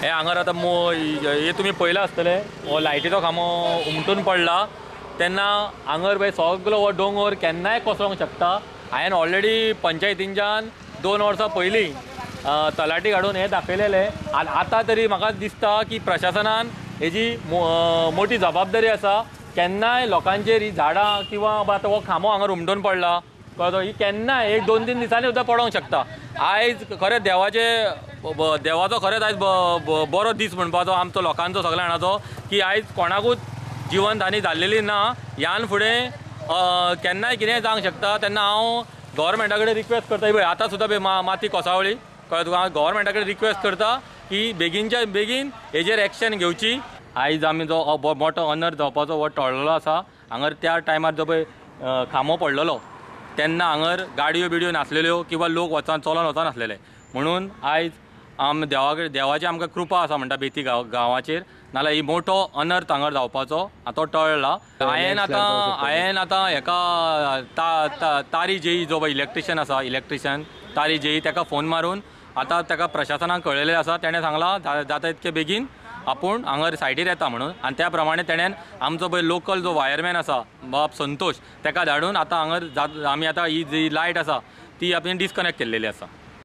हे हांगर आतां हे तुमी पळयलां आसतलें, हो लायटीचो खांबो उमटून पडला तेन्ना हांगर पळय सगलो हो दोंगर केन्नाय कोसळोंक शकता. हांवें ऑलरेडी पंचायतींच्यान 2 वर्सां पयलीं तलाटी काडून हें दाखयलेलें. आनी आतां तरी म्हाका दिसता की प्रशासनान हेजी मोठी जबाबदारी आसा. केन्नाय लोकांचेर ही झाडां किंवा आतां हो खांबो हांगर उमटून पडला कळ्ळो, ही केन्नाय 1-2-3 दिसांनी सुद्दां पडोंक शकता. आयज खरें देवाचो खरेंच आयज बरो दीस म्हणपाचो आमचो लोकांचो सगळ्या जाणाचो की आयज कोणाकूच जिवंत हानी जाल्लेली ना. ह्यान फुडें केन्नाय कितेंय जावंक शकता. तेन्ना हांव गव्हर्मेंटा कडेन रिक्वेस्ट करता, पळय आतां सुद्दां पळय माती कोसळ्ळी कळ्ळें तुका. हांव गव्हर्मेंटा कडेन रिक्वेस्ट करता की बेगीनच्या बेगीन हेजेर एक्शन घेवची. आयज आमी जो मोठो अनर्थ जावपाचो हो टळ्ळो आसा. हांगर त्या टायमार जो पळय खांबो पडलेलो तेन्ना हांगर गाडयो बिडयो नासलेल्यो किंवा लोक वचन चलोन वचनासलेले, म्हणून आयज आम देवाची आमकां कृपा आसा म्हणटा बेती गांवाचेर, नाल्यार ही मोठो अनर्थ हांगर जावपाचो आतां टळ्ळा. हांवें आतां हेका तारी जेई जो पळय इलेक्ट्रिशियन आसा, इलेक्ट्रिशियन तारी जेई ताका फोन मारून आतां ताका प्रशासनाक कळयलें आसा. तेणें सांगलां जाता इतके बेगीन आपूण हांगर सायडीर येता म्हणून. आनी त्या प्रमाणे तेणें आमचो पळय लोकल जो वायरमॅन आसा बाब संतोष ताका धाडून आतां हांगर आमी आतां ही जी लायट आसा ती आपणे डिस्कनेक्ट केल्लेली आसा.